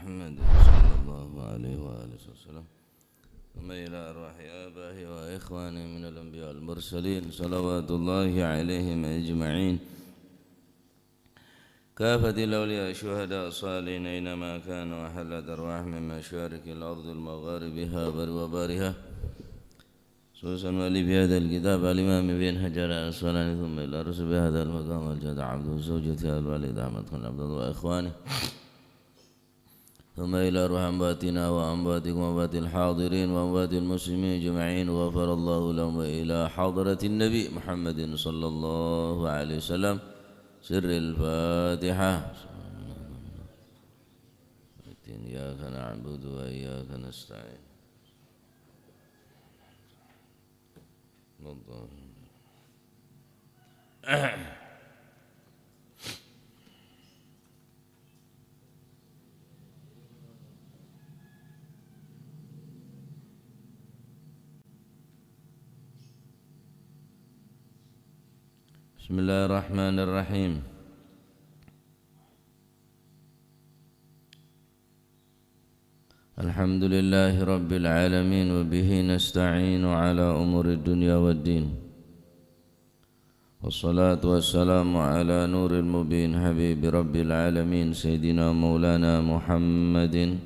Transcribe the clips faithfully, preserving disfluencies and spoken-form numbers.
محمد صلى الله عليه وآله وسلم. ثم إلى أرواح آبائه وإخوانه من الأنبياء والمرسلين، صلوات الله عليهم أجمعين. كافة الأولياء الشهداء الصالحين أينما كانوا، وحلت أرواحهم من مشارق الأرض ومغاربها وبر وبحرها، خصوصا ولي في هذا الكتاب الإمام ابن حجر العسقلاني، ثم إلى رسول هذا المقام الجد عبده وزوجته الوالد أحمد بن عبد الله وإخوانه، ثم إلى أرواح أمواتنا وأمواتكم وأموات الحاضرين وأموات المسلمين أجمعين، غفر الله لهم، وإلى حضرة النبي محمد صلى الله عليه وسلم. سر الفاتحة. إياك نعبد وإياك نستعين. بسم الله الرحمن الرحيم. الحمد لله رب العالمين، وبه نستعين على أمور الدنيا والدين. والصلاة والسلام على نور المبين، حبيب رب العالمين، سيدنا مولانا محمد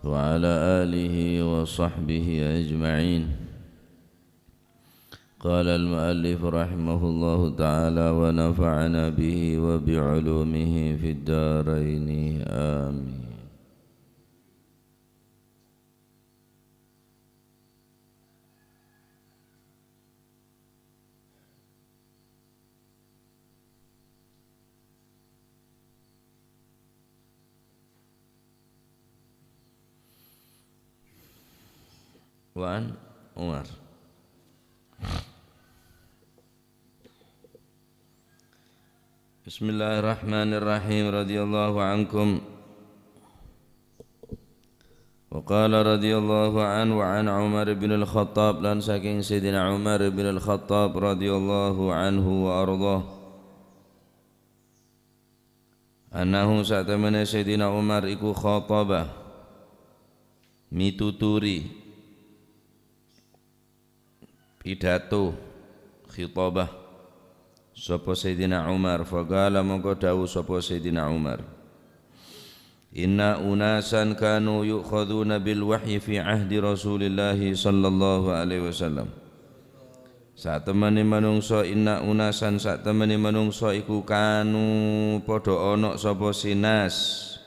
وعلى آله وصحبه أجمعين. قال المؤلف رحمه الله تعالى ونفعنا به وبعلومه في الدارين، آمين. وعن عمر. بسم الله الرحمن الرحيم. رضي الله عنكم. وقال رضي الله عنه وعن عمر بن الخطاب، lan saking Sayyidina Umar bin Al-Khattab radhiyallahu anhu wa ardhah. Annahu, satemene Sayyidina Umar iku khataba, mituturi, pidato, khitabah, sapa Sayyidina Umar, faqala, mongko dawuh sapa Sayyidina Umar, "Inna unasan kanu yu'khadzuna bil wahyi fi ahdi Rasulillahi sallallahu alaihi wasallam." Satemene manungsa, inna unasan, satemene manungsa iku kanu padha ana sapa sinas.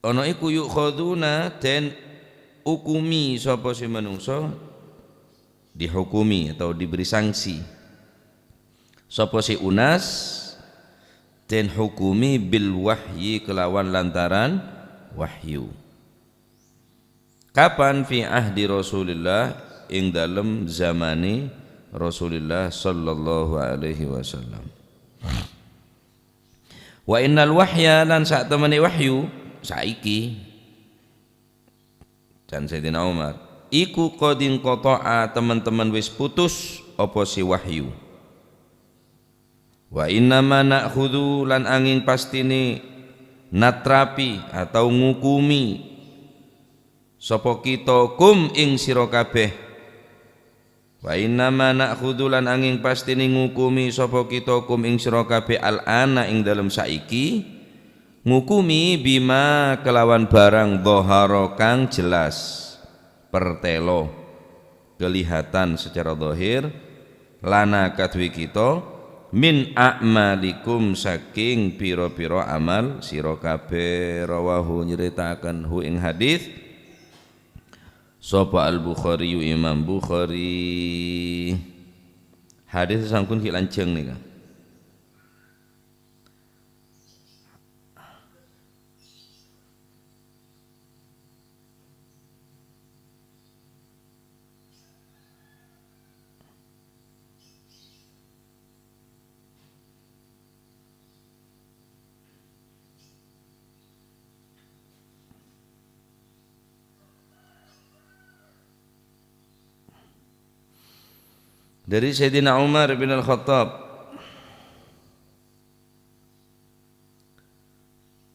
Ana iku yu'khadzuna, den ukumi sapa si manungsa, dihukumi atau diberi sanksi. Sapa si unas, den hukumi bil wahyi, kelawan lantaran wahyu. Kapan? Fi ahdi Rasulillah, ing dalem zamane Rasulillah sallallahu alaihi wasallam. Wa innal wahya, lan satemene wahyu, saiki, jan Sayyidina Umar, iku qad inqata'a, teman-teman wis putus apa si wahyu. Wa innama na'khudzu, lan anging pastine natrapi atau ngukumi sapa kita kum ing sira kabeh. Wa innama na'khudzu, lan anging pastine ngukumi sapa kita kum ing sira kabeh, al-ana, ing dalem saiki, ngukumi bima, kelawan barang, dhahara, kang jelas, pertelo, kelihatan secara zahir, lana, kaduwe kita, min a'malikum, saking pira-pira amal sira kabeh. Rawahu, nyritakaken hu ing hadis, sapa Al-Bukhari, Imam Bukhari. Hadis sampun ki lanjeng nika. Dari Sayyidina Umar bin Al-Khattab,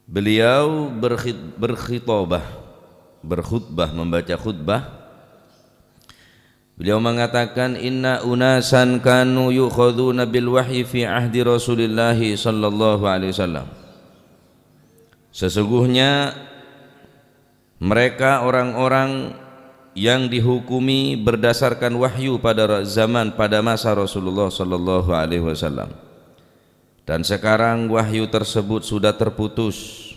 Beliau berkhit-, berkhitobah, berkhutbah, membaca khutbah. Beliau mengatakan, "Inna unasan kanu yu'khadzuna bil wahyi fi ahdi Rasulillahi sallallahu alaihi wasallam." Sesungguhnya mereka orang-orang yang dihukumi berdasarkan wahyu pada ra-, zaman, pada masa Rasulullah sallallahu alaihi wasallam. Dan sekarang wahyu tersebut sudah terputus.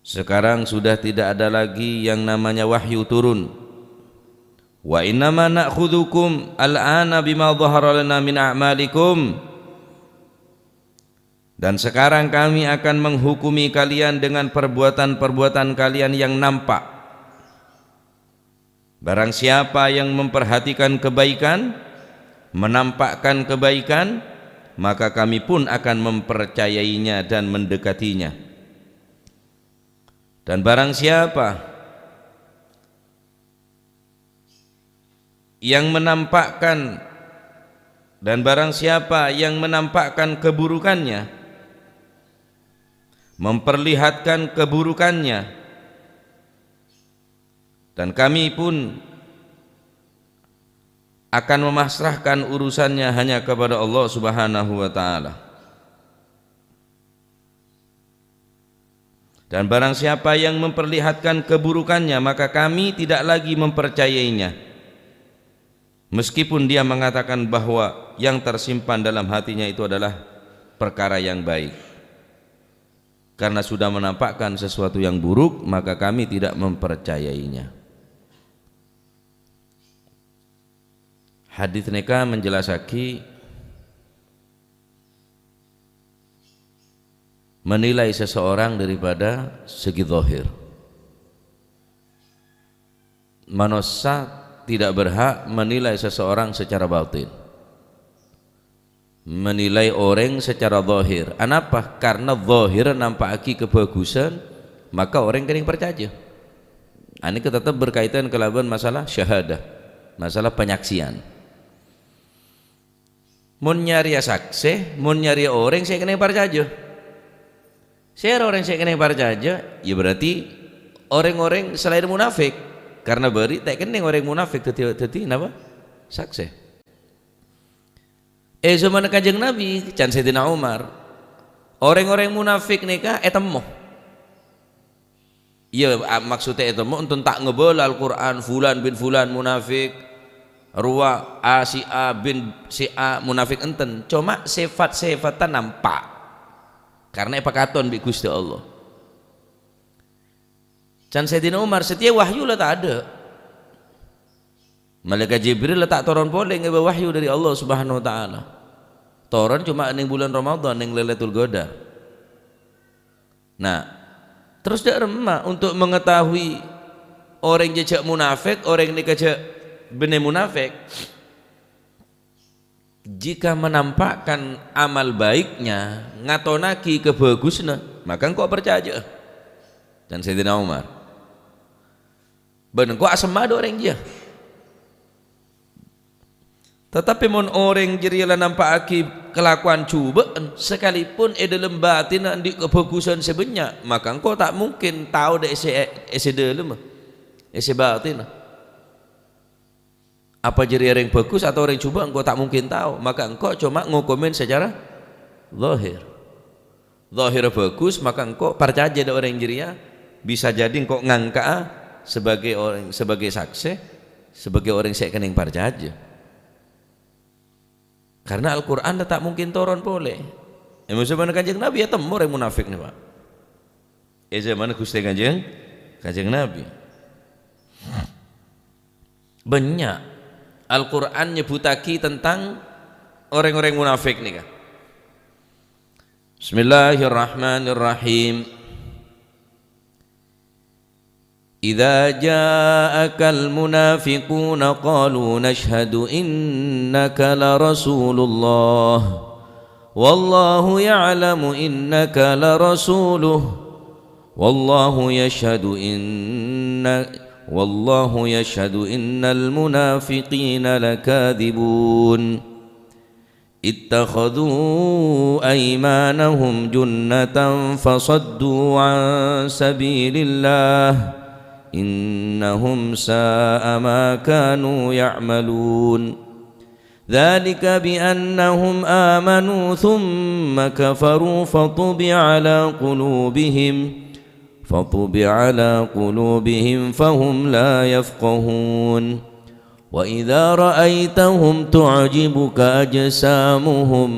Sekarang sudah tidak ada lagi yang namanya wahyu turun. "Wa innama na'khudzukum al-ana bima dhahara lana min a'malikum." Dan sekarang kami akan menghukumi kalian dengan perbuatan-perbuatan kalian yang nampak. Barang siapa yang memperhatikan kebaikan, menampakkan kebaikan, maka kami pun akan mempercayainya dan mendekatinya. Dan barang siapa yang menampakkan, dan barang siapa yang menampakkan keburukannya, memperlihatkan keburukannya, dan kami pun akan memasrahkan urusannya hanya kepada Allah Subhanahu wa Ta'ala. Dan barang siapa yang memperlihatkan keburukannya, maka kami tidak lagi mempercayainya, meskipun dia mengatakan bahwa yang tersimpan dalam hatinya itu adalah perkara yang baik. Karena sudah menampakkan sesuatu yang buruk, maka kami tidak mempercayainya. Hadis nèka menjelasagi menilai seseorang daripada segi zahir. Manossa tidak berhak menilai seseorang secara batin. Menilai orèng secara zahir. Anapa? Karena zahir nampa'aghi kabhâghusân, maka orèng kènèng parcajâ. Anèka tetep berkaitan kalabân masalah syahadah, masalah penyaksian. Mon nyarèya saksè, mon nyarèya orèng sè kènèng parcajâ. Sèra orèng sè kènèng parcajâ, ya berarti orèng-orèng salaèn munafik. Karena bâri' ta' kènèng orèng munafik dhâddhi, dhâddhi napa? Saksè. È zamanna Kanjeng Nabi, can Sayyidina Umar, orèng-orèng munafik nèka ètemmo. Iyâ, a-, maksudda ètemmo enten ta' ngabâlâ Al-Qur'an, fulan bin fulan munafik, rowa A si A bin si A munafik enten. Coma sèfat-sèfatta nampa'. Karena èpakaton bi' Ghustè Allah. Can Sayyidina Umar, satèya wahyu la tadâ'. Malaikat Jibril la ta' toron polè ngèbâ wahyu dâri Allah Subhanahu wa Ta'ala. Toron coma neng bulân Ramadan, neng Lailatul Qadar. Nah, terros dâ' remma untuk mengetahui orèng jhâ' jhâ' munafik, orèng nèka jhâ' bânnè munafik? Jika menampakkan amal baiknya, ngatonaghi kabhâghusânna, maka engko' parcajâ'â. Can Sayyidina Umar. Bân engko' asemma dâ' orèng jiyâ. Tatapi mon orèng jârèya la nampa'aghi kalakowan jhubâ'ân, sakalèpon è dâlem bâtènna andi' kabhâghusân sè bânnya', maka engko' ta' mungkin tao dâ' è sè, è sè dâlemma, è sè bâtènna. Apa jârèya orèng bhâghus atau orèng jhubâ' engko' ta' mungkin tao, maka engko' coma ngokomè sacara zahir. Zahirra bhâghus, maka engko' parcajâ dâ' orèng jârèya, bisa jadi engko' ngangka'a sebagai orèng, sebagai saksè, sebagai orèng sè kènèng parcajâ. Karena Al-Qur'an ta' mungkin toron polè. È, mon zamanna Kanjeng Nabi ètemmo orèng munafik nèka, Pak. È zamanna Ghustè Kanjeng, Kanjeng Nabi. Bânnya'. Al-Qur'an nyebbhuttaghi tentang orèng-orèng munafik nèka. Bismillahirrahmanirrahim. "Idza ja'akal munafiquna qalu nashhadu innaka la Rasulullah. Wallahu ya'lamu innaka la rasuluh. Wallahu yashhadu inna, wallahu yashhadu innal munafiqina lakadzibun." اتخذوا أيمانهم جنة فصدوا عن سبيل الله، إنهم ساء ما كانوا يعملون. ذلك بأنهم آمنوا ثم كفروا فطبع على قلوبهم، فطبع على قلوبهم فهم لا يفقهون. وإذا رأيتهم تعجبك أجسامهم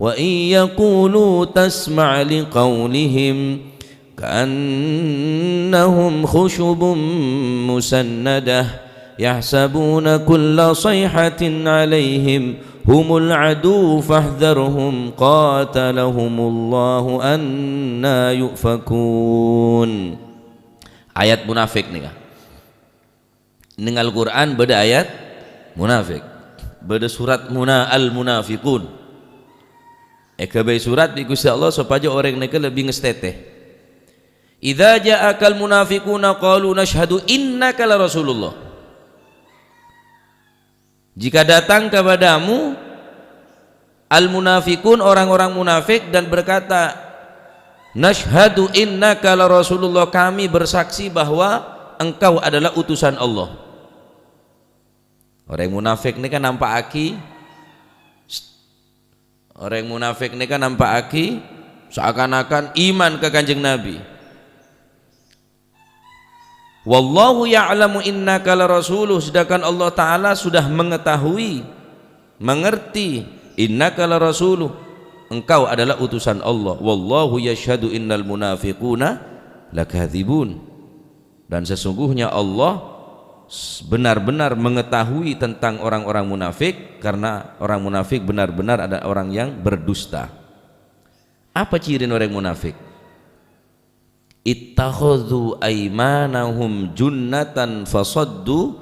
وإن يقولوا تسمع لقولهم كأنهم خشب مسندة يحسبون كل صيحة عليهم هم العدو فاحذرهم قاتلهم الله أنى يؤفكون. Ayat munafik nèka. Neng Al-Qur'an bâdâ ayat munafik. Bâdâ surat muna-, Al-Munafiqun. Èghâbây surat bi' Ghustè Allah sopajâ orèng nèka lebbi ngastètè. "Idza ja'akal munafiquna qalu nasyhadu innaka la Rasulullah." Jika datang kepadamu al-munafiqun, orang-orang munafik, dan berkata, "Nasyhadu innaka la Rasulullah, kami bersaksi bahwa engkau adalah utusan Allah." Orèng munafik nèka nampa'aghi, orèng munafik nèka nampa'aghi seakan-akan iman ka Kanjeng Nabi. "Wallahu ya'lamu innaka la rasuluh," sedangkan Allah Ta'ala sudah mengetahui, mengerti, "innaka la rasuluh," engkau adalah utusan Allah. "Wallahu yashhadu innal munafiquna lakadzibun." Dan sesungguhnya Allah s-, benar-benar mengetahui tentang orang-orang munafik, karena orang munafik benar-benar ada orang yang berdusta. Apa ciri orang munafik? "Ittakhadhu aimanahum junnatan fasaddu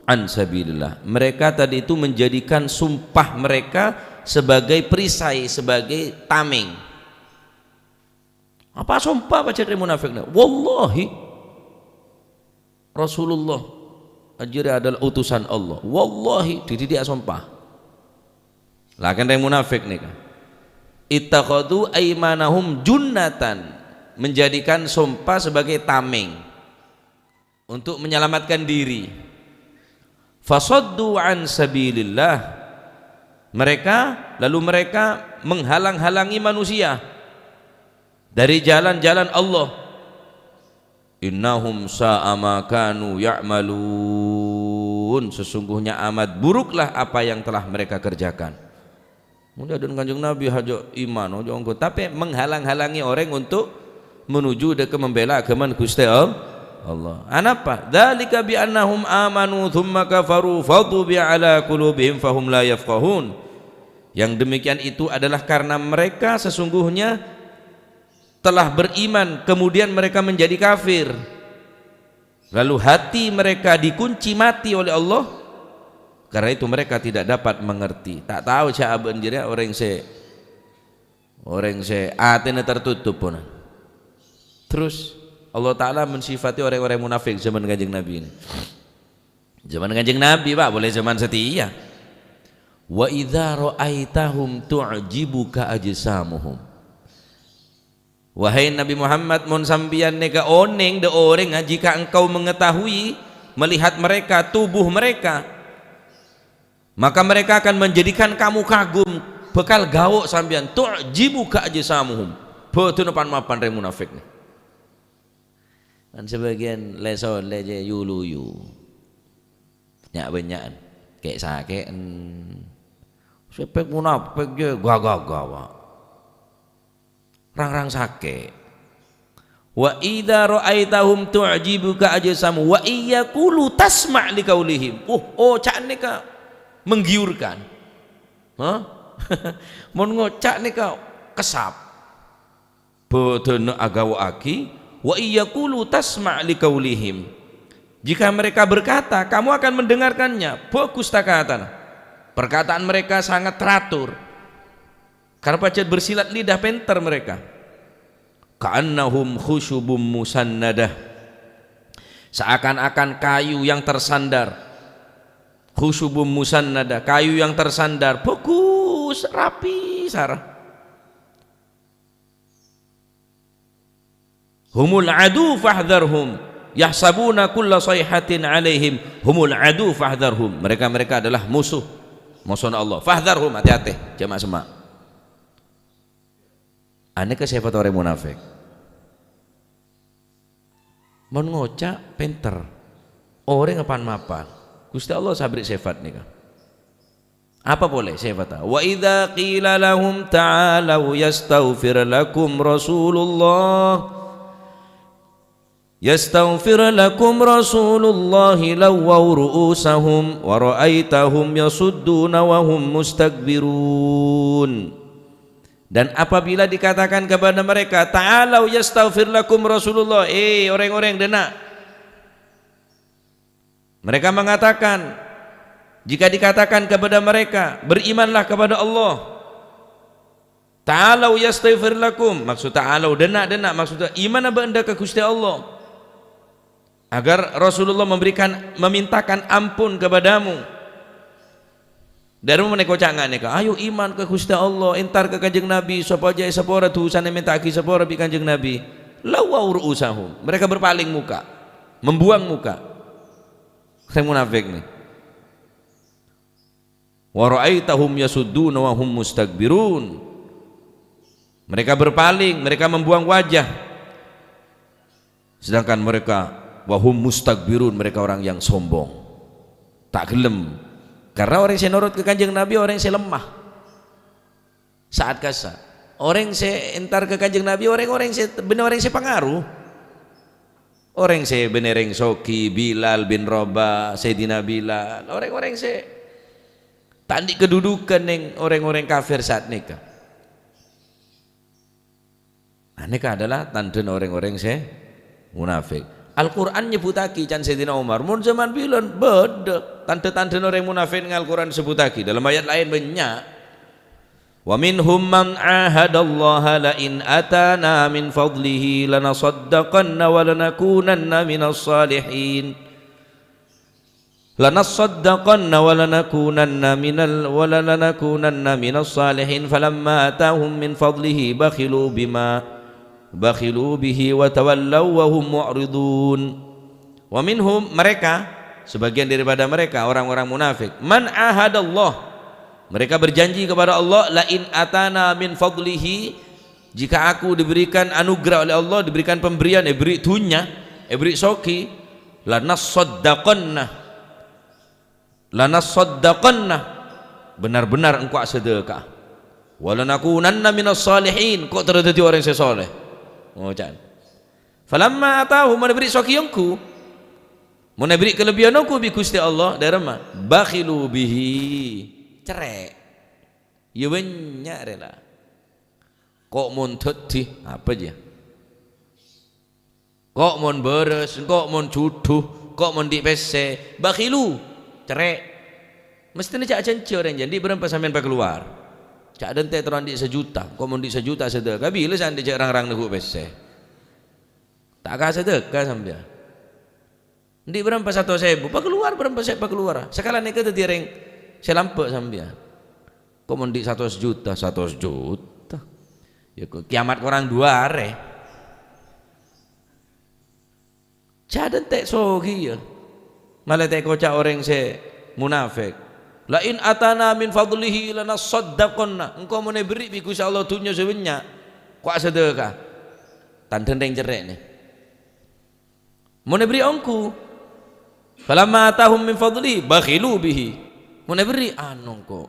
an sabilillah." Mereka tadi itu menjadikan sumpah mereka sebagai perisai, sebagai tameng. "Apa sompa?" pajhât rèng munafik nèka. "Wallahi, Rasulullah ajâriyâ adalah utusan Allah. Wallahi," dhidhi'â sompa. Lah kan rèng munafik nèka. "Ittakhadhu aimanahum junnatan," menjadikan sompa sebagai tameng untuk menyelamatkan diri. "Fasaddu an sabilillah." Mereka, lalu mereka menghalang-halangi manusia dari jalan-jalan Allah. "Innahum sa'a ma kanu ya'malun." Sesungguhnya amat buruklah apa yang telah mereka kerjakan. Mulai dengan Kanjeng Nabi hajâ iman, hajâ ongghu. Tapè menghalang-halangi orèng untuk menuju dâ' ka membela agama Ghustè Al-, Allah. Anapa? "Dzalika bi annahum amanu tsumma kafaru fatubi'a ala qulubihim fahum la yafqahun." Yang demikian itu adalah karena mereka sesungguhnya telah beriman, kemudian mereka menjadi kafir. Lalu hati mereka dikunci mati oleh Allah. Karena itu mereka tidak dapat mengerti. Ta' tao sè abâ'na jârèya orèng sè, orèng sè atèna tertutup, ponan. Terus Allah Ta'ala mensifati orang-orang munafik zaman Kanjeng Nabi ini. Zaman Kanjeng Nabi, Pak, boleh zaman setia. "Wa idza ra'aitahum tu'jibuka ajsamuhum." Wahai Nabi Muhammad, mon sampèyan nèka onèng dâ' orèng, jika engkau mengetahui, melihat mereka, tubuh mereka, maka mereka akan menjadikan kamu kagum, bhâkal gao' sampèyan, tu'jibuka ajsamuhum. Bhâdhânna pan-mapan rèng munafik nèka. Kan sabâgiyân lè-solè jâ yu-luyu. Nya'-bânnya'an. Kè'-sakè'en. Sè pèk munafik jâ gagah-gawah. Rang-rang sakè'. "Wa idza ra'aitahum tu'jibuka ajsamu wa in yaqulu tasma' li qaulihim." Uh, oca'na nèka menggiurkan. Hah? Mon ngoca' nèka kesap. Bhâdhânna agawa'aghi, "Wa in yaqulu tasma' li qaulihim." Jika mereka berkata, kamu akan mendengarkannya. Bagus takatana. Perkataan mereka sangat teratur. Karena pajhât bersilat lidah, pènter mereka. "Ka'annahum khusyubum musannadah." Seakan-akan kayu yang tersandar. Khusyubum musannadah, kayu yang tersandar. Bagus rapi sara. "Humul adu fahdharhum, yahsabuna kulla shaihatin 'alaihim, humul adu fahdharhum." Mereka-mereka adalah musuh, musuhna Allah. "Fahdharhum, hati-hati, jhâ' ma'-semma'." Anèka sèfat orèng munafik. Mon ngoca' pènter, orèng pan-mapan. Ghustè Allah sabri' sèfat nèka. Apa polè sèfatta? "Wa idza qila lahum ta'alau yastaghfir lakum Rasulullah, yastaghfir lakum Rasulullah lawwaw ru'usahum wa ra'aitahum yasudduna wa hum mustakbirun." Dan apabila dikatakan kepada mereka, "Ta'alau yastaghfir lakum Rasulullah," eh, orèng-orèng, dâna'. Mereka mengatakan, jika dikatakan kepada mereka, "Berimanlah kepada Allah," "Ta'alau yastaghfir lakum," maksud "ta'alau," dâna', dâna', maksudnya, "Imanna bâ'na ka Ghustè Allah." Agar Rasulullah memberikan, memintakan ampun kepadamu. Dâri mon èkoca' nga' nèka, "Ayo iman ka Ghustè Allah, entar ka Kanjeng Nabi, sopajâ èsapora dhusana, èmènta'aghi sapora bi' Kanjeng Nabi." Lawwaw ru'usahum. Mereka berpaling muka, membuang muka. Orèng munafik nè. "Wa ra'aitahum yasudduna wa hum mustakbirun." Mereka berpaling, mereka membuang wajah. Sedangkan mereka, "Wa hum mustakbirun," mereka orang yang sombong. Ta' ghellem. Karena orèng sè norot ka Kanjeng Nabi, orèng sè lemah. Sa'at kassa'. Orèng sè entar ka Kanjeng Nabi, orèng-orèng sè, bânnè orèng sè pangaro. Orèng sè bânnè rèng soghi, Bilal bin Rabah, Sayyidina Bilal. Orèng-orèng sè ta' andi' kadudukan neng orèng-orèng kafir sa'at nèka. Nah, nèka adalah tandhâna orèng-orèng sè munafik. Al-Qur'an nyebbhuttaghi, can Sayyidina Umar, "Mon jhâman bilân bâdâ tandhâ-tandhâna orèng munafik neng Al-Qur'an sebbhuttaghi. Dalam ayat laèn bânnya'." "Wa minhum man 'ahadallaha la in atana min fadlihi lanasaddaqanna wa lanakunanna minas salihin." "Lanasaddaqanna wa lanakunanna minal, wa la-, lanakunanna minas salihin, falamma atahum min fadlihi bakhilu bima, bakhilu bihi wa tawallaw wa hum mu'ridun." "Wa minhum," mereka, sebagian daripada mereka, orang-orang munafik, "man 'ahadallah," mereka berjanji kepada Allah, "la in atana min fadlihi," jika aku diberikan anugerah oleh Allah, diberikan pemberian, èberri' dhunnya, èberri' soghi, "lanasaddaqanna, lanasaddaqanna," benar-benar engko' asadhekah, "wa lanakunanna minas salihin," engko' terro dhâddhi orèng sè soleh. Ngoca'an. "Falamma atahum," mon èberri' soghi ongghu, mon èberri' kalebbiyan ongghu bi' Ghustè Allah, dâremma, "bakhilu bihi," cerrè'. Iyâ bânnya' rèla. Ko' mon dhâddhi, apa jâ? Ko' mon bârâs, ko' mon jhudhu, ko' mon andi' pèssè, bakhilu, cerrè'. Mesthèna jhâ' ajhânjhi orèng jâ, "Andi' bârâmpa sampèyan pakalowar?" Jhâ' dântè' terro andi' sajuta, ko' mon andi' sajuta sadhekah, bilâ sè andi' jhâ' rang-rang neggu' pèssè. Ta' kasadhekah sampèyan. "Andi' bârâmpa satos èbu?" Pakalowar bârâmpa sè pakalowar. Sakalèyan nèka dhâddhi orèng sè lambâ' sampèyan. Ko' mon andi' satos juta, satos juta. Iyâ, ko-, kiamat korang dua arè. Jhâ' dântè' soghi, yâ. Malè ta' èkoca' orèng sè munafik. "La in atana min fadlihi lanasaddaqanna." Engko' mon èberri' bi' Ghustè Allah dhunnya sè bânnya', ko' asadhekah. Tandhâna rèng cerrè' nè. Mon èberri' ongghu, "falamma atahum min fadlihi bakhilu bihi." Mon èberri', anu engko',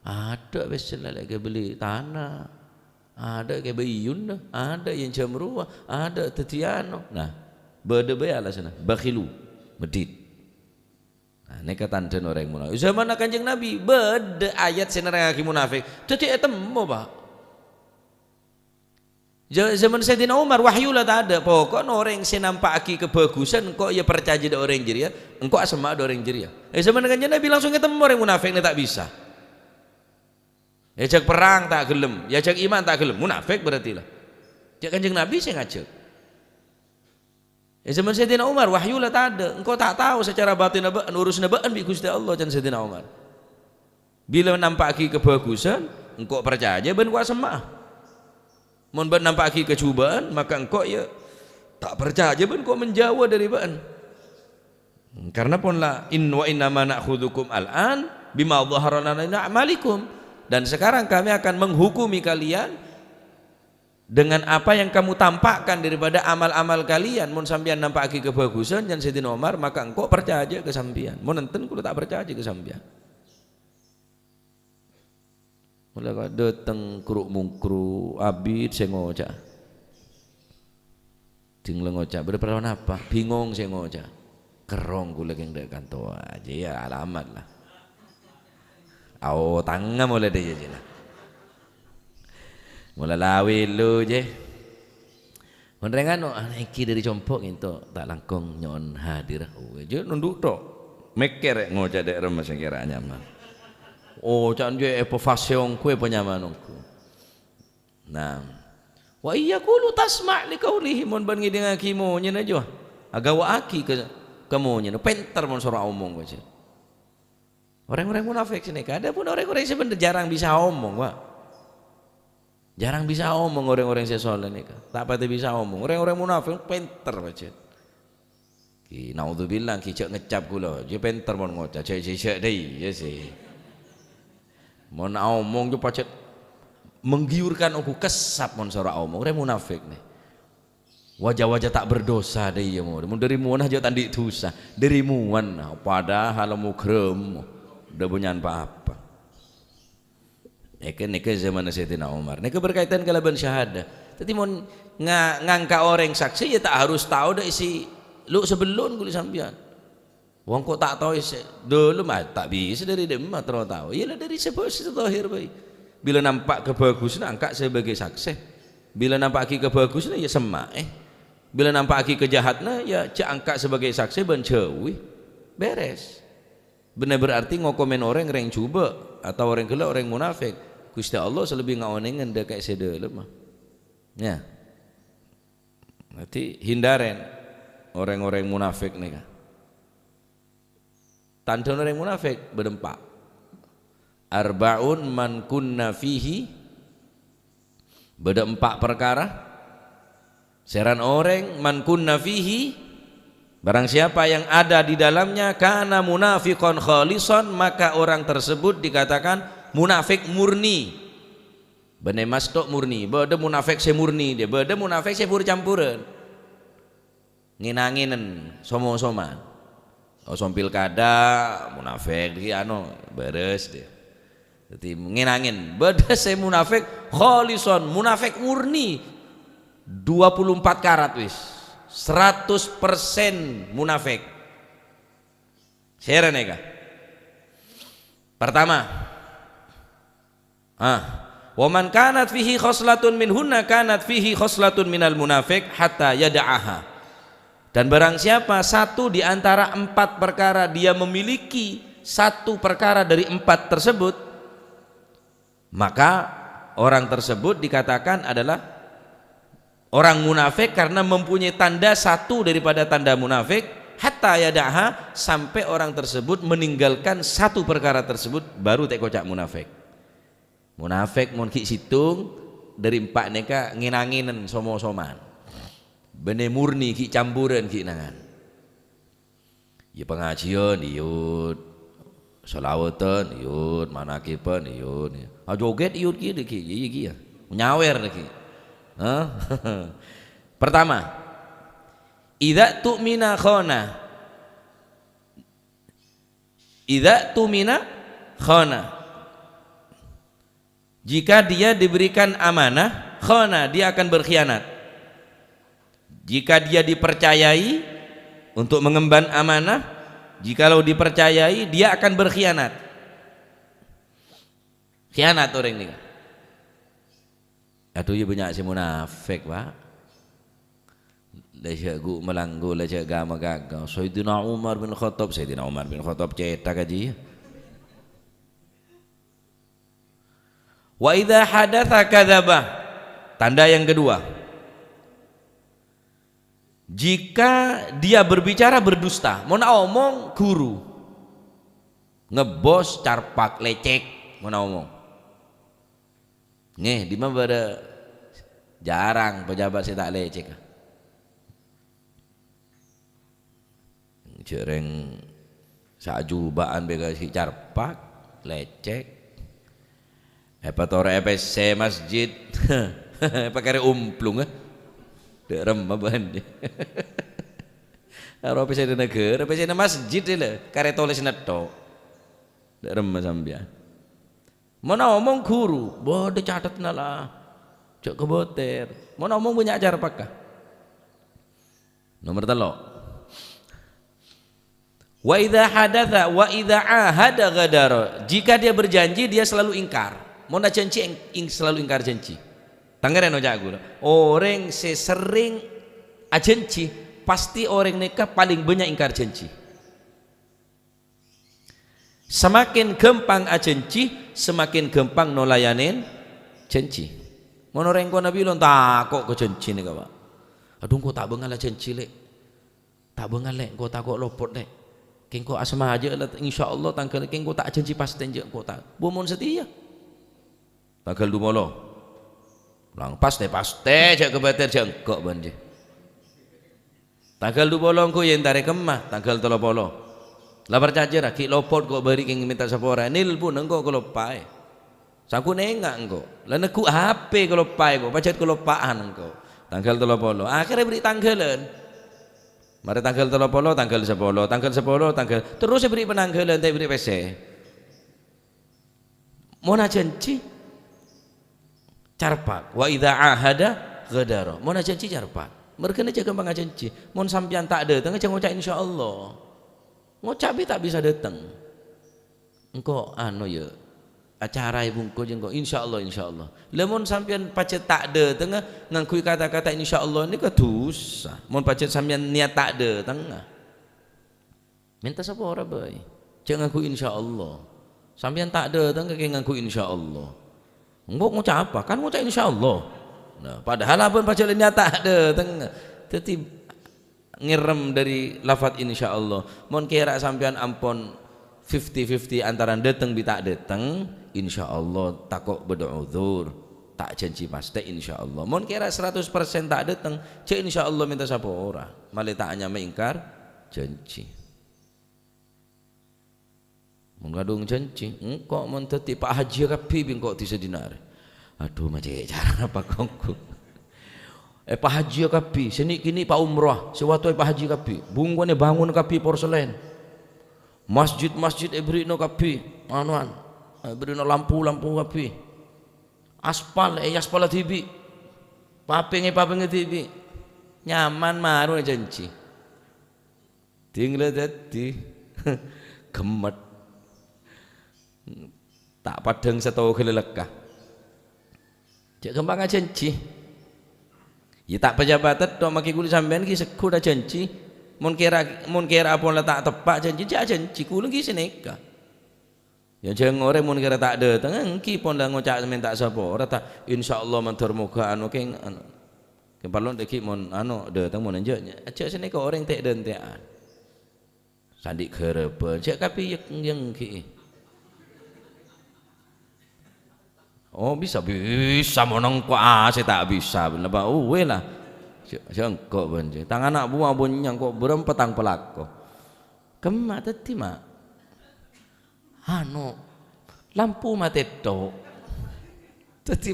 adâ' pèssè la lè' kabelli tana, adâ' kabelliyun, adâ' yèn jhâm rowa, adâ' dhâddhi anu. Nah, bâdâ bhâi alasanna, bakhilu, meddhit. Nah, nèka tandhâna orèng munafik. Jhâmanna Kanjeng Nabi, bâdâ ayat sè nerrangngaghi munafik. Dhâddhi ètemmo, Pa'. Ja-, jhâman Sayyidina Umar, wahyu la tadâ'. Poko'na orèng sè nampa'aghi kabhâghusân, engko' iyâ parcajâ dâ' orèng jârèya, engko' asemma' dâ' orèng jârèya. È jhâman Kanjeng Nabi langsung ètemmo orèng munafik nè ta' bisa. Èajhâk perrang ta' ghellem, èajhâk iman ta' ghellem, munafik berarti la. Jhâ' Kanjeng Nabi sè ngajhâk. È jhâman Sayyidina Umar, wahyu la tadâ'. Engko' ta' tao sacara batinna bâ'na, urusanna bâ'na bi' Ghustè Allah, can Sayyidina Umar. Bilâ nampa'aghi kabhâghusân, engko' parcajâ bân ko' asemma'a. Mon bâ'na nampa'aghi kajhubâ'ân, maka engko', ya, ta' parcajâ bân ko' menjauh dâri bâ'na. Karna pon la, "In-, wa innama na'khudzukum al-an bima dhahara lana min a'malikum." Dan sekarang kami akan menghukumi kalian dengan apa yang kamu tampakkan daripada amal-amal kalian. Mon sampèyan nampa'aghi kabhâghusân, can Sayyidina Umar, maka engko' parcajâ ka sampèyan. Mon enten, kaulâ ta' parcajâ ka sampèyan. Mula ka dâteng kru'-mongkru', abit sè ngoca'. Ding la ngoca', "Bâdâ parlo napa?" Bingong sè ngoca'. "Kerrong kaulâ kèng dâ' kanto ajâ, ya alamat la." Aotangnga mula dâ' iyâ, jâ la. Mula la wèlu, jâ. Mon rèng anu, "Ana' èngghi dâri compo' ngènto, ta' langkong nyo'on hadir." Oh, jâ nondhu' tok. Mèkkèr ngoca' dâ' remma sè kèra nyaman. Oh, can jâ èpafasè ongghu, èpanyaman ongghu. Nah. "Wa iyyaqulu tasma' li qaulihi," mon bâ'na ngèdingngaghi monyèna jâ, agâwâ'aghi ka, ka monyèna, pènter mon soro omong, jâ. Orèng-orèng munafik sanèka. Adapun orèng-orèng sè bhender jarang bisa omong, Pak. Jarang bisa omong orèng-orèng sè soleh nèka. Ta' patè bisa omong. Orèng-orèng munafik pènter pajhât. Ghi, naudzubillah, ghi jhâ' ngecap kaulâ. Jâ pènter mon ngoca'. Jhâ', jhâ', jhâ' dâi, iyâ sè. Mon aomong jâ pajhât menggiurkan ongghu, kessap mon soro aomong. Orèng munafik nè. Wajah-wajah tak berdosa dâi, iyâ, mon. Mon dâri mowana jâ' ta' andi' dusa. Dâri mowana, padahal mughram. Dâ' bânnya'an pa-apa. Nèka, nèka zamanna Sayyidina Umar. Nèka berkaitan kalabân syahadah. Dâddhi, mon nga-, ngangka' orèng saksè, ya ta' harus tao dâ' isi lu' sabellun kaulâ sampèyan. Wong ko' ta' tao isi dâlem, ah, ta' bisa dâri dimma terro tao. Ya la dâri sè bhâs-, sè dhâhir bhâi. Bilâ nampa' kabhâghusânna, angka' sebagai saksè. Bilâ nampa'aghi kabhâghusânna, ya semma'è. Bilâ nampa'aghi kajahatna, ya jhâ' angka' sebagai saksè bân jhâuwi. Bèrès. Bânnè berarti ngokomè orèng, rèng jhubâ', atau orèng ghellâ', orèng munafik. Ghustè Allah sè lebbi ngaonèngè dâ' ka sè dâlemma. Ya. Dâddhi, hindarè orèng-orèng munafik nèka. Tandhâna orèng munafik bâdâ empa'. Arba'un man kunna fihi, bâdâ empa' parkara. Sèran orèng, man kunna fihi, barang siapa yang ada di dalamnya, kana munafiqan khalisan, maka orang tersebut dikatakan munafik murni. Bânnè mas tok murni, bâdâ munafik sè murni, dâ-, bâdâ munafik sè pur-campuran. Ngèn-angènen, som-osoman. Oh, som pilkada, munafik, dâgghi' anu, bârâs, dâ. Dâddhi, ngèn-angèn. Bâdâ sè munafik, khalisan, munafik murni. Dua puluh empat karat, wis. Seratus persen munafik. Sèra nèka. Pertama, Ah. "Wa man kanat fihi khoslatun minhunna kanat fihi khoslatun minal munafik hatta yada'aha." Dan barang siapa satu di antara empat perkara dia memiliki satu perkara dari empat tersebut, maka orang tersebut dikatakan adalah orang munafik karena mempunyai tanda satu daripada tanda munafik, hatta yada'aha, sampai orang tersebut meninggalkan satu perkara tersebut, baru ta' èkoca' munafik. Munafik mon ghi' sèttong dâri empa' nèka ngèn-angènen som-osoman. Bânnè murni ghi' campuran ghi' nangan. Iyâ pangajiyân, iyut. Shalawatan, iyut. Manakiban, iyut. Ajogèt, iyut, ghi', ghi', ghi', ghi', ya. Nyawèr, ghi'. Hah? Pertama, idza tu'mina khana. Idza tu'mina khana. Jika dia diberikan amanah, khana, dia akan berkhianat. Jika dia dipercayai untuk mengemban amanah, jikalau dipercayai, dia akan berkhianat. Khianat orèng nèka. Adhu, iyâ bânnya' sè munafik, Pak. La jhâ' ghu' malanggu, la jhâ' gama-gaga. Sayyidina Umar bin Khattab, Sayyidina Umar bin Khattab cèthak, Haji, ya. "Wa idza hadatsa kadzaba." Tanda yang kedua. Jika dia berbicara berdusta, mon aomong ghuru. Ngebbos carpak, lècèk, mon omong. Ngè, dimma bâdâ jarang pejabat sè ta' lècèk. Jhâ' rèng sajuba'an bhâi kasè carpak, lècèk. Èpatorè è pèssè masjid. Èpakarè omplung, eh. Dâ' remma bân. Aro pèssèna naghârâ, pèssèna masjid, lè, karè tolèsanna tho'. Dâ' remma sampèyan. Mon omong ghuru, bâdâ catetna la. Jhâ' kabâter. Mon omong bânnya' carpakka. Nomor tello'. Wa idza hadatsa wa idza ahada ghadara. Jika dia berjanji, dia selalu ingkar. Mon ajhânjhi, ing-, ing-, selalu ingkar jhânjhi. Tangghârân oca' ghulâ. Orèng sè serrèng ajhânjhi, pastè orèng nèka palèng bânnya' ingkar jhânjhi. Samakin ghâmpang ajhânjhi, samakin ghâmpang nolayanè jhânjhi. Mon orèng ko nabi lon tako' ka jhânjhi nèka, Pak. Adhu, engko' ta' bângal ajhânjhi, Lè'. Ta' bângal, Lè', engko' tako' lopot, Lè'. Kèng engko' asmaja, Lè', insyaallah tangghâl kèng engko' ta' ajhânjhi pastè enjâ' engko' ta'. Bu mon satèya. Tangghâl du polo. Lang pastè-pastè, jhâ' kabâter, jhâ' engko' bân jiyâ. Tangghâl du polo engko' yè entarè kemma, tangghâl tello polo. La parcajâ ra, ghi' lopot ko' bâri' kèng mènta sapora, nelpon engko' kaloppaè. Saongghuna enga' engko'. La neggu' H P kaloppaè ko', pajhât kaloppa'an engko'. Tangghâl tello polo. Akhèrra bâri' tangghâlân. Marè tangghâl tello polo, tangghâl sapolo, tangghâl sapolo, tangghâl, terros èbâri' panangghâlân, ta' èbâri' pèssè. Mon ajhânjhi, carpak. Wa idza ahada ghadara. Mon ajhânjhi, carpak. Marghâna jhâ' ghâmpang ajhânjhi. Mon sampèyan ta' dâteng, jhâ' ngoca' insyaallah. Ngoca' bi' ta' bisa dâteng. Engko' anu, yâ, acara èbungkus engko', insyaallah, insyaallah. Lah, mon sampèyan pajhât ta' dâtengnga ngangghuy kata-kata insyaallah nèka dhusa. Mon pajhât sampèyan niat ta' dâtengnga. Mènta sapora bhâi. Jhâ' ngangghuy insyaallah. Sampèyan ta' dâteng kakè ngangghuy insyaallah. Engko' ngoca' apa? Kan ngoca' insyaallah. Nah, padahal abâ' pajhât niat ta' dâteng. Dhâddhi ngèrèm dhâri lafat insyaallah. Mon kèra sampèyan ampon fifty fifty antarana dâteng bi' ta' dâteng, insyaallah tako' bâdâ udzur. Ta' jhânjhi pastè insyaallah. Mon kèra saratos persen ta' dâteng, jhâ' insyaallah mènta sapora. Malè ta' anyama èngkar jhânjhi. Mon kadhung jhânjhi, engko' mon dhâddhi pa' hajiyâ kabbhi bi' engko' dhisa dinarè. Adhu, ma' cè' carana pa' kongko. Èpahajiyâ kabbhi, sè nè'-kènè' pa' umrah, sè wato èpahajiyâ kabbhi. Bungkona èbângon kabbhi porselen. Masjid-masjid èbherri'na kabbhi, anuan, èbherri'na lampu-lampu kabbhi. Aspal, èaspal dhibi'. Papèng èpapèng dhibi'. Nyaman maro jhânjhi. Ding la dhâddhi ghemmet. Ta' paddhâng sèttong ghâlâlèkka. Jhâ' ghâmpang ajhânjhi. Yâ, ta' pajhâbhât tèttong, maghi kulâ sampèyan ghi' segghut ajhânjhi. Mon kèra, mon kèra pon la ta' teppa' jhânjhi, jhâ' ajhânjhi, kulâ ghi' sanèka. Yâ, jhâng orèng mon kèra ta' dâteng, èngghi pon la ngoca' mènta sapora, ta', insyaallah mandhâr moghâ anu kèng, anu. Kèng parlo dhâggi' mon anu, dâteng mon enjâ', jhâ' sanèka orèng tè'-dântè'an. Sandhi' ghârâbhân, jhâ' kabbhi yek-, yenggi. Oh, bisa, bisa, mon engko' asè ta' bisa, napa uwè la. Jhâ', jhâ' engko' bân, jhâ'. Tang ana' buwâ bânnya' engko' bârâmpa tang palako. Kemma dhâddhi, Ma'. Anu, lampu matè tho'. Dhâddhi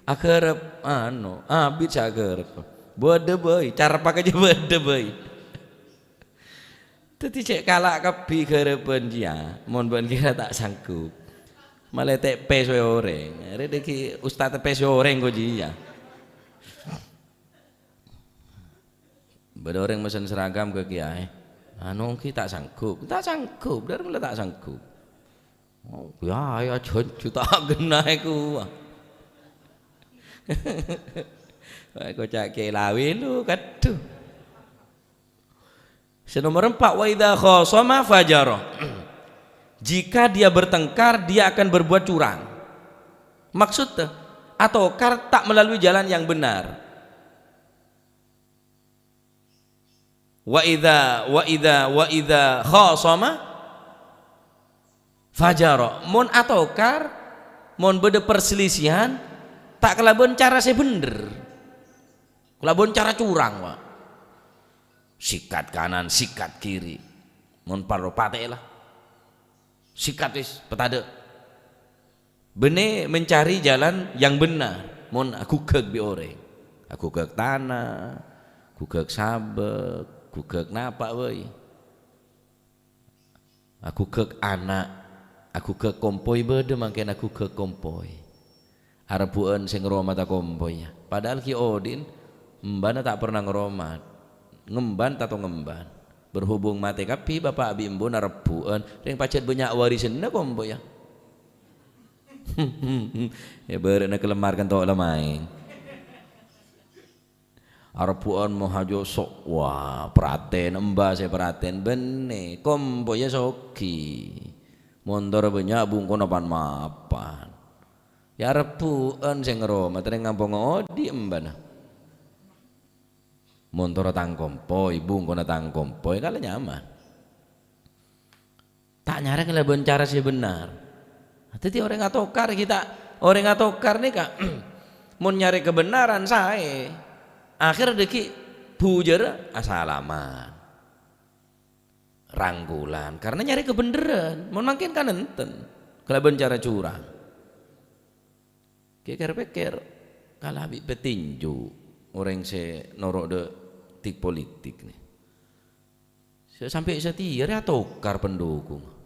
aghârâp, anu, abit sè aghârâp. Bâdâ bhâi, carpak jâ bâdâ bhâi. Dhâddhi cè' kala' kabbhi ghârâbhân jiyâ, mon bâ'na kèra ta' sanggup. Malè tè' pèsoè orèng. Arè dhâggi' ustad pèsoè orèng ko' jiyâ. Bâdâ orèng mesen seragam ka kiyaè. Anu, èngghi ta' sanggup. Ta' sanggup, dhâri mula ta' sanggup. Oh, ya, ya, jhânjhi ta' ghenna' èkowa. Wah, koca' kiyaè la wèlu, kadhu. Sè nomor empat, "Wa idza khasama fajara." Jika dia bertengkar, dia akan berbuat curang. Maksudnya, atokar tak melalui jalan yang benar. Wa idza, wa idza, wa idza khasama, Fajara, mon atokar, mon bâdâ parselisihan, ta' kalabân cara sè bhendher. Kalabân cara curang, Pak. Sikat kanan, sikat kiri. Mon parlo patè'è la. Sikat wis, patadâ'. Bânnè mencari jalan yang benar. Mon aghugghâk bi' orèng. Aghugghâk tana, aghugghâk sabâk, aghugghâk napa bhâi. Aghugghâk ana', aghugghâk kompoy bâdâ mangkèn aghugghâk kompoy. Arebbhu'ân sè ngromat kompoy, yâ. Padahal ghi' odi'na, embana ta' pernah ngromat. Ngemban tato ngemban. Berhubung matè kabbhi bapa' bi' embuna arebbhu'ân, rèng pajhât bânnya' warisanna kompoy, yâ. Yâ, bârâ'na kalemmar kento' la maèng. Arebbhu'ân mohajo sok, wah, pratèn, emba sè pratèn, bânnè, kompoyya soghi. Montor bânnya', bungkona pan-mapan. Yâ, arebbhu'ân sè ngromat, rèng ampon odi' embana. Montor tang kompoy, bungkona tang kompoy, kala nyaman. Ta' nyarè kalabân cara sè bhennar. Dhâddhi orèng atokar ghi' ta', orèng atokar nèka mon nyarè kabhennaran saè, akhèr dhâggi' bujârâ asalaman. Rangkulan, karna nyarè kabhendherran. Mon mangkèn kan enten kalabân cara curang. Kèkèr-pèkkèr, kalabi pètinju orèng sè noro' dhâ', tik politik nè. Sè sampè' satèya rè atokar pendukung.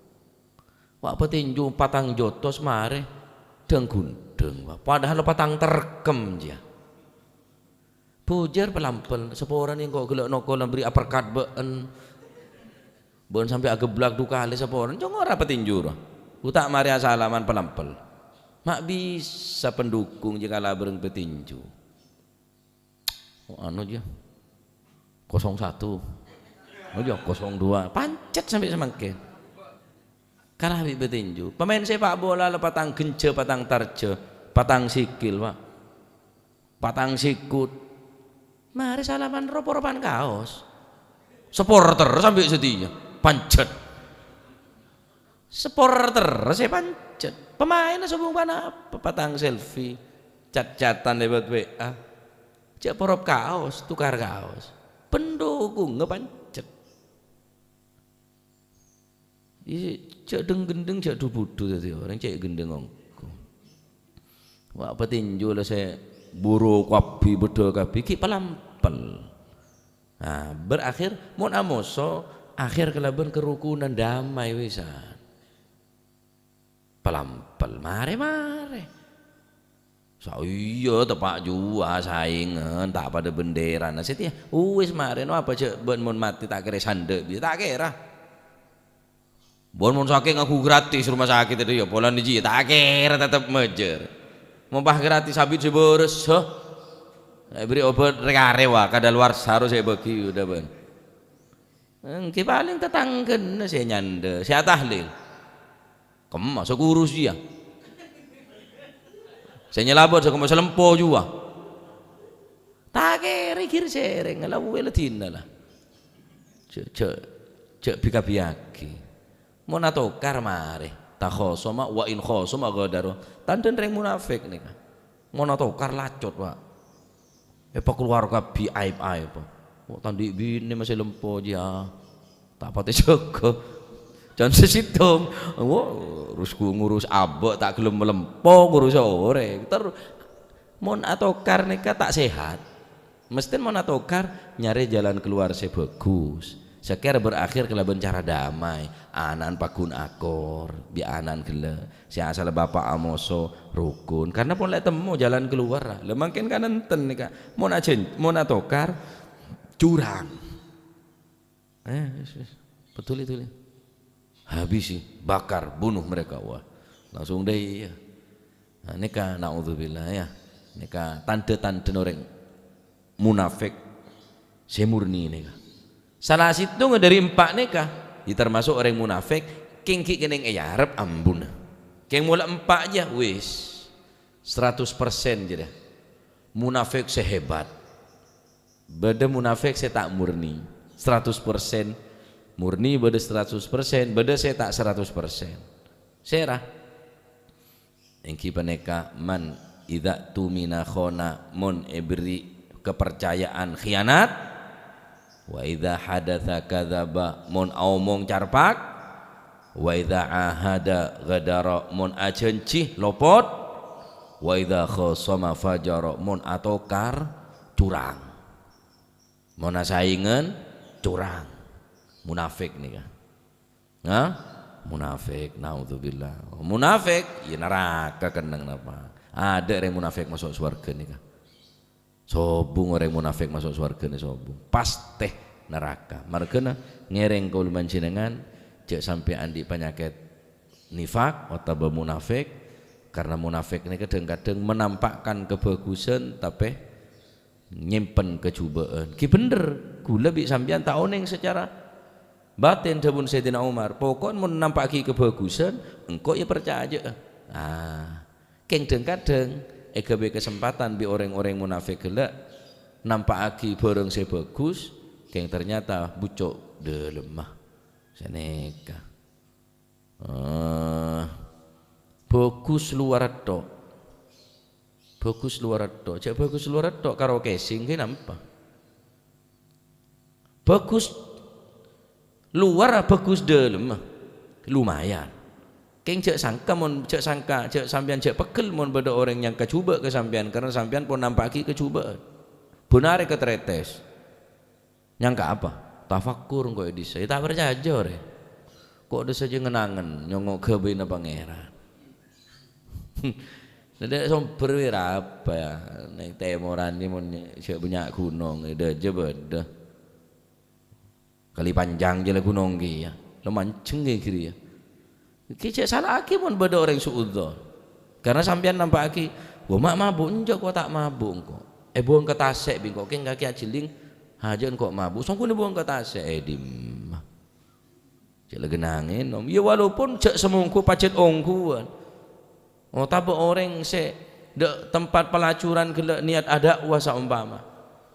Wa' pètinju patang jotos marè dhâng-gundhâng, wa'. Padahal patang terkem, jiyâ. Bujâr palampel, saporana engko' ghellâ' nokol bâri' aperkat bâ'en. Bâ'en sampè' ageblak du kalè saporana, cong ora pètinju, ro. Gu ta' marè asalaman palampel. Ma' bisa pendukung jiyâ kala bhâreng pètinju. Oh, anu, jiyâ. Kosong satu. Oh, jiyâ, kosong dua. Pancet sampè' samangkèn. Kalabi pètinju. Pemain sepak bola la patang genja, patang tarja, patang sikil, Pak. Patang sikut. Marè salaman ropo-ropan kaos. Supporter sampè' satèya. Pancet. Supporter sè pancet. Pemainna sobung panapa? Patang selfie. Cat-catan lewat W A. Jhâ' porop kaos, tukar kaos. Pendukungnga pancet. Iyâ, jhâ' dhâng-ghendhâng, jhâ' dhu-budhu dhâddhi orèng, cè' ghendhâng ongghu. Wa' pètinju la sè buru kabbhi, bâdâ kabbhi, ghi' palampel. Nah, berakhir, mon amoso, akhèr kalabân karukunan, damai wisan. Palampel, marè-marè. Sa-, iyâ, teppa' juwa saèngan, ta' padâ bendèrana. Satèya, uwis marè, no, apa jhâ' bâ'en mon matè ta' kèra sandhâ', bi-, ta' kèra. Bâ'en mon sakè' ngaku gratis rumah sakit itu, ya, polana jiyâ, ta' kèra, tetep majâr. Mon pas gratis, abit sè bârâs, ha? Èbèrri' obat rè-karè, wa, kadaluwarsa ro sè èbâgi, udah, bâ'en. Èngghi palèng tatangghâna sè nyandhâ, sè atahlil. Kemma, sè kurus jiyâ. Sè nyalabât, sè kemma, sè lempo juwa. Ta' kèra gir-sèrèng, la uwè la dina la. Jhâ', jhâ', jhâ' bi-kabbhiyaghi. Mon atokar marè, takhasama wa in khasama ghadara. Tandhâna rèng munafik nèka. Mon atokar lacot, Pak. Èpakalowar kabbhi aèb-aèb. Wa', ta' andi' binè masè lempo jiyâ. Ta' patè jâgâ. Jân sè sèttong. Wa', ngurus, ngurus abâ' ta' ghellem lempo, ngurus orèng. Ter-, mon atokar nèka ta' sehat. Mesthèna mon atokar nyarè jalan keluar sè bhâghus. Sakèra berakhir kalabân cara damai, ana'na paggun akor, bi' ana'na ghellâ', sè asalla bapa' amoso, rukun. Karna pon la ètemmo jalan keluar, la mangkèn kan enten nèka. Mon ajhân-, mon atokar, curang. Eh, wis, wis. Peduli-duli. Habisi, bakar, bunuh mereka. Wah, langsung dâi, ya. Nah, nèka, naudzubillah, ya. Nèka tandhâ-tandhâna orèng munafik sè murni nèka. Sala sèttonga dâri empa' nèka, ya, termasuk orèng munafik, kèng ghi' kennèng èarep ambuna. Kèng mola empa' jiyâ, wis, seratus persen jârèya. Munafik sè hebat. Bâdâ munafik sè ta' murni, seratus persen murni, bâdâ seratus persen, bâdâ sè ta' seratus persen. Sèra? Èngghi panèka, man idza tumina khana, mon èberri' kaparcajâ'ân khianat, wa idza hadatsa kadzaba, mon aomong carpak, wa idza ahada ghadara, mon ajhânjhi lopot, wa idza khasama fajara, mon atokar curang. Mon asaèngan curang. Munafik nèka. Hah? Munafik, naudzubillah. Munafik, ya naraka kennengnga napa? Adâ' orèng munafik maso' sowarga nèka. Sobung orèng munafik maso' sowarga nè sobung. Pastè naraka. Marghâna ngèrèng kaulâ panjhennengngan, jhâ' sampè' andi' panyakèt nifak otabâ munafik, karena munafik nèka kadhâng-kadhâng menampakkan kabhâghusân, tapè nyèmpen kajhubâ'ân. Ghi bhender, ghulâ bi' sampèyan ta' onèng sacara batèn dhâbuna Sayyidina Umar, "Poko'en mon nampa'aghi kabhâghusân, engko' ya parcajâ'â." Ah, kèng dhâng-kadhâng èghâbây kasempadhân bi' orèng-orèng munafik ghellâ' nampa'aghi bhârâng sè bhâghus, kèng ternyata bucco' dhâlemma. Sanèka. Eh, bhâghus lowar tok. Bhâghus lowar tok. Jhâ' bhâghus lowar tok karo casing ghi nampa. Bhâghus lowar, bhâghus dhâlemma. Lumayan. Kèng jhâ' sangka mon, jhâ' sangka, jhâ' sampèyan jhâ' pegghel mon bâdâ orèng nyangka jhubâ' ka sampèyan, karena sampèyan pon nampa'aghi kajhubâ'ân. Bân arè katrètès. Nyangka apa? Tafakkur engko' è dhisa. Ya ta' parcajâ, rè. Ko' dhisa jhâ' ngen-angen nyongngo' ghâbâyna Pangèran. Dhâddhi sombher wèra apa, ya? Neng tèmoran nè mon jhâ' bânnya' ghunong, è dhâjâ bâdâ. Kalipanjang jhâ' la ghunong kèya. La manjheng kèya ghâriyâ. Ghi jhâ' sala'aghi mon bâdâ orèng su'udzon. Karena sampèyan nampa'aghi, "Wah, ma' mabu', enjâ' ko' ta' mabu' engko'. Èbuwâng ka tasè' bi' engko', kèng kakè ajhelling, hajâ' engko' mabu', songghuna èbuwâng ka tasè'." È dimma? Jhâ' la ghenna' ngènom. Ya, walaupun jhâ' samongghu pajhât ongghuwân. Otabâ orèng sè dâ' tempat pelacuran ghellâ' niat adâ'wa saompama.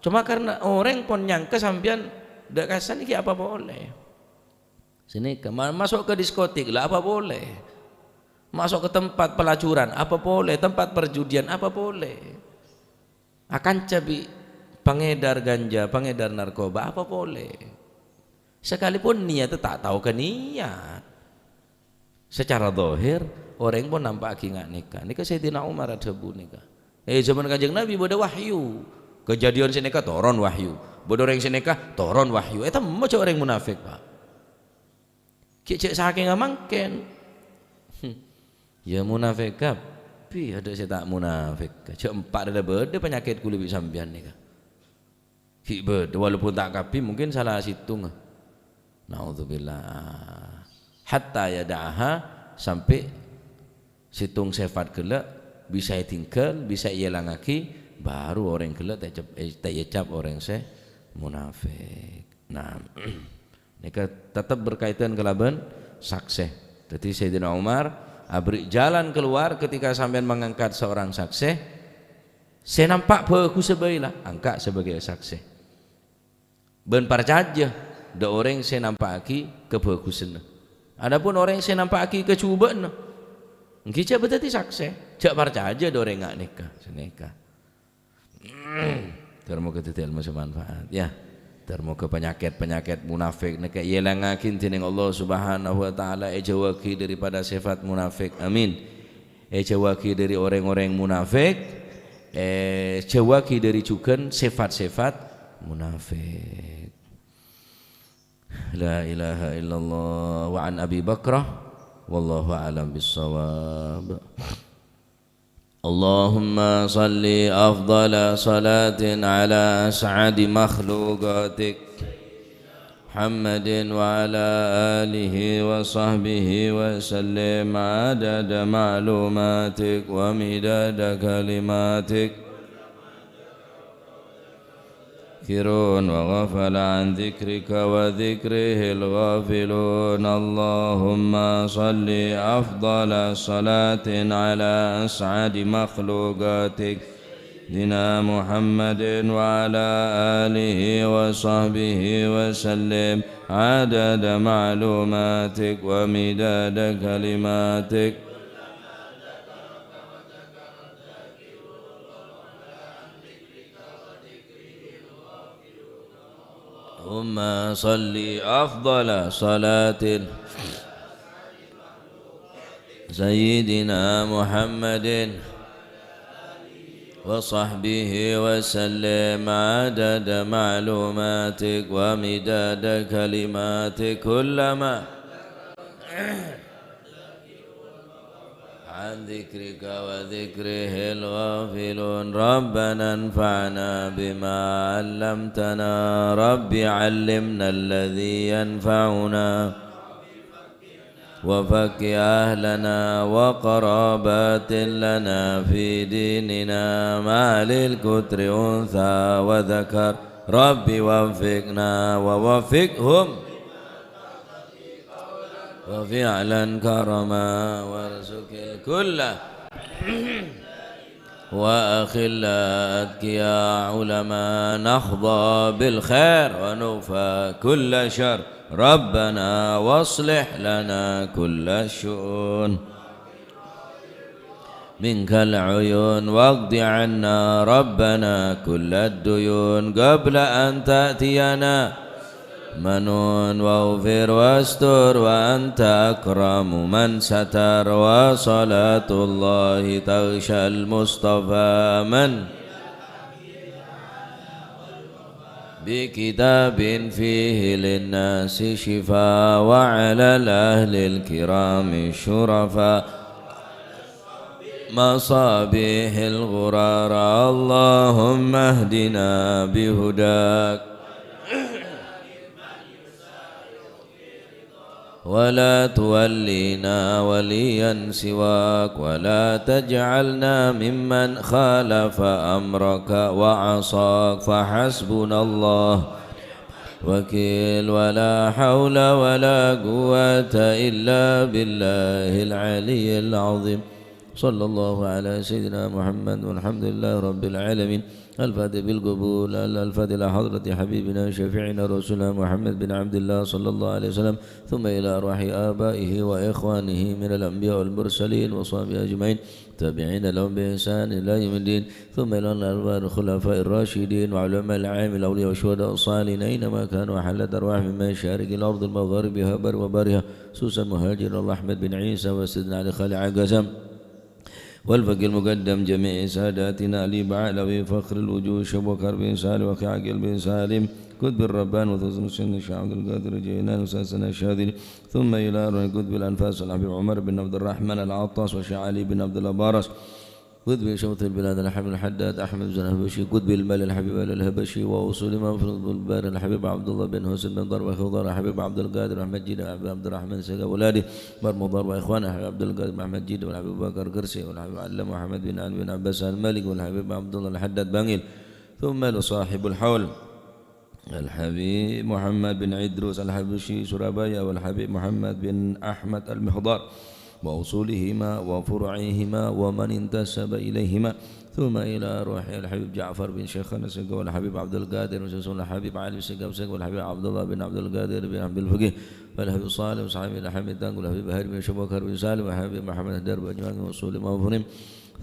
Coma karena orèng pon nyangka sampèyan dâ' kassa' nèka apa polè. Sanèka, ma-, maso' ka diskotik, la apa polè. Maso' ka tempat pelacuran, apa polè. Tempat perjudian, apa polè. Akanca bi' pangèdar ganja, pangèdar narkoba, apa polè. Sakalipon niyatta ta' tao ka niyat. Sacara dhahir, orèng pon nampa'aghi nga' nèka. Nèka Sayyidina Umar adhâbu nèka. Eh, jhâman Kanjeng Nabi bâdâ wahyu. Kajhâdhiyân sè nèka toron wahyu. Bâdâ orèng sè nèka toron wahyu. Ètemmo jhâ' orèng munafik, Pak. Ghi' jhâ' sakènga mangkèn. Hmm. Ya munafik kabbhi, adâ' sè ta' munafik. Jhâ' empa' dhâddhi bâdâ panyakèt ghulâ bi' sampèyan nèka. Ghi' bâdâ, walaupun ta' kabbhi, mungkin sala sèttonga. Naudzubillah. Hatta yada'aha, sampè' sèttong sèfat ghellâ' bisa èdingghâl, bisa èèlangaghi, baru orèng ghellâ' ta' ècap-, eh, ta' ècap orèng sè munafik. Nah, nèka tetep berkaitan kalabân saksè. Dhâddhi Sayyidina Umar aberri' jalan keluar ketika sampèyan mengangkat seorang saksè. Sè nampa' bhâghussa bhâi la, angka' sebagai saksè. Bân parcajâ dâ' orèng sè nampa'aghi kabhâghusânna. Adapun orèng sè nampa'aghi kajhubâ'ânna, èngghi jhâ' bâdâddhi saksè. Jhâ' parcajâ dâ' orèng nga' nèka, sanèka. Tor moghâ dhâddhi èlmo sè manfaat, ya. Tor moghâ panyakèt-panyakèt munafik nèka èèlangaghi dhinèng Allah Subhanahu wa Ta'ala, èjhâuwâghi daripada sèfat munafik. Amin. Èjhâuwâghi dâri orèng-orèng munafik, èjhâuwâghi dâri jhughân sèfat-sèfat munafik. La ilaha illallah. Wa an Abi Bakrah, wallahu a'lam bissawab. اللهم صل أفضل صلاة على أسعد مخلوقاتك محمد وعلى آله وصحبه وسلم عدد معلوماتك ومداد كلماتك. ذاكرون وغفل عن ذكرك وذكره الغافلون. اللهم صل أفضل صلاة على أسعد مخلوقاتك سيدنا محمد وعلى آله وصحبه وسلم عدد معلوماتك ومداد كلماتك. اللهم صل أفضل صلاة سيدنا محمد وصحبه وسلم عدد معلوماتك ومداد كلماتك كلما عن ذكرك وذكره الغافلون. ربنا انفعنا بما علمتنا. رب علمنا الذي ينفعنا. وفق أهلنا وقرابات لنا في ديننا مع أهل القطر أنثى وذكر. رب وفقنا ووفقهم وفعلا كرما وارزق الكل وأخلاء أتقياء علماء نحظى بالخير ونكفى كل شر. ربنا واصلح لنا كل الشؤون. منك العيون واقض عنا ربنا كل الديون قبل أن تأتينا. منون واغفر واستر وأنت أكرم من ستر. وصلاة الله تغشى المصطفى من بكتاب فيه للناس شفاء وعلى الأهل الكرام الشرفاء مصابيح الغرار. اللهم اهدنا بهداك ولا تولنا وليا سواك ولا تجعلنا ممن خالف أمرك وعصاك. فحسبنا الله وكيل ولا حول ولا قوة إلا بالله العلي العظيم. صلى الله على سيدنا محمد والحمد لله رب العالمين. الفاتح بالقبول، الفاتح إلى حضرة حبيبنا شفيعنا رسولنا محمد بن عبد الله صلى الله عليه وسلم، ثم إلى أرواح آبائه وإخوانه من الأنبياء والمرسلين وصحبه أجمعين، تابعين لهم بإحسان إلى يوم الدين، ثم إلى أرواح الخلفاء الراشدين وعلماء العاملين الأولياء والشهداء الصالحين أينما كانوا وحلت أرواحهم من مشارق الأرض ومغاربها وبرها وبحرها، خصوصا مهاجر الله أحمد بن عيسى وسيدنا علي خالد عكازم. والفقيه المقدم جميع ساداتنا علي بعلوي فخر الوجود شيخ بكر بن سالم وأخي عقيل بن سالم قطب الربان وثوث مسلم الشيخ عبد القادر الجيلاني وسادسنا الشاذلي، ثم إلى أرواح قطب الأنفاس الحبيب عمر بن عبد الرحمن العطاس والشيخ علي بن عبد الله باراس، قطب شمس البلاد الحبيب الحداد أحمد بن الحبشي، قطب المال الحبيب علي الحبشي، وأصول ما في القطب الباري الحبيب عبد الله بن حسين بن ضرب خضر الحبيب عبد القادر أحمد جيد الحبيب عبد الرحمن سيد أولادي، مرمضان وإخوانه الحبيب عبد القادر محمد جيد والحبيب أبو بكر قرشي والحبيب علامة محمد بن علي بن عباس المالكي والحبيب عبد الله الحداد بانجيل، ثم لصاحب الحول الحبيب محمد بن إدريس الحبشي سورابايا والحبيب محمد بن أحمد المخضر وأصولهما وفروعهما ومن انتسب إليهما، ثم إلى روح الحبيب جعفر بن شيخنا سقا والحبيب عبد القادر بن سوسن والحبيب علي بن سقا بن سقا والحبيب عبد الله بن عبد القادر بن عبد الفقيه والحبيب صالح وصحابي الحميد تانقل والحبيب هادي بن شبكر بن سالم والحبيب محمد الدرب أجمعين وأصول مغفورين،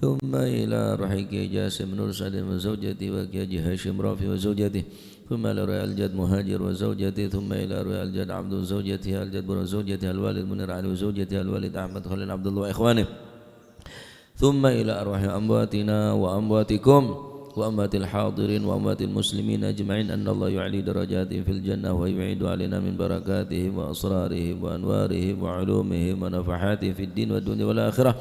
ثم إلى روح كي جاسم نور سعد وزوجته وكي جي هاشم رافي وزوجته، ثم إلى روح الجد مهاجر وزوجته، ثم إلى روح الجد عبد وزوجته، الجد بن وزوجته، الوالد منير علي وزوجته، الوالد أحمد خليل عبد الله وإخوانه. ثم إلى أرواح أمواتنا وأمواتكم وأموات الحاضرين وأموات المسلمين أجمعين، أن الله يعلي درجاتهم في الجنة ويبعد علينا من بركاتهم وأسرارهم وأنوارهم وعلومهم ونفحاتهم في الدين والدنيا والآخرة،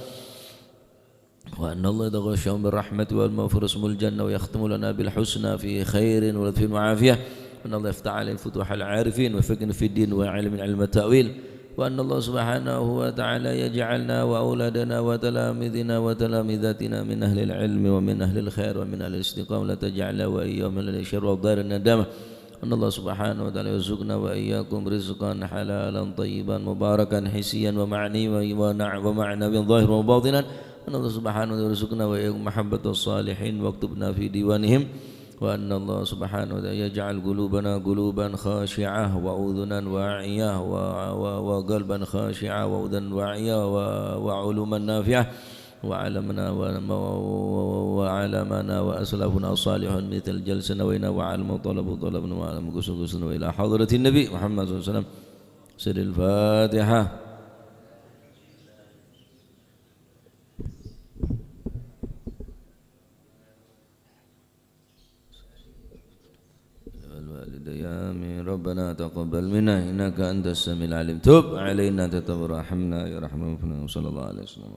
وأن الله يتغشاهم بالرحمة والمغفرة ويسكنهم الجنة ويختم لنا بالحسنى في خير ولطف وعافية، وأن الله يفتح علينا فتوح العارفين ويفقهنا في الدين ويعلمنا علم التأويل، وأن الله سبحانه وتعالى يجعلنا وأولادنا وتلاميذنا وتلاميذاتنا من أهل العلم ومن أهل الخير ومن أهل الاستقامة، ولا تجعلنا وإياهم من أهل الشر والدار الندامة. أن الله سبحانه وتعالى يرزقنا وإياكم رزقا حلالا طيبا مباركا حسيا ومعنويا ونع-، ومعنويا ظاهرا وباطنا. أن الله سبحانه وتعالى يرزقنا وإياكم محبة الصالحين واكتبنا في ديوانهم، وأن الله سبحانه وتعالى يجعل قلوبنا قلوبا خاشعة وأذنا واعية و-، و-، وقلبا خاشعا وأذنا واعية و-، وعلوما نافعة وعلمنا و-، و-، و-، وعلمنا وأسلافنا الصالحون مثل جلسة نوينا وعلم طلب طلبنا وعلم قصد قصدنا وإلى حضرة النبي محمد صلى الله عليه وسلم. سر الفاتحة. والوالدين آمين. ربنا تقبل منا إنك أنت السميع العليم. تب علينا تتوب ارحمنا يا رحمن الرحيم. صلى الله عليه وسلم.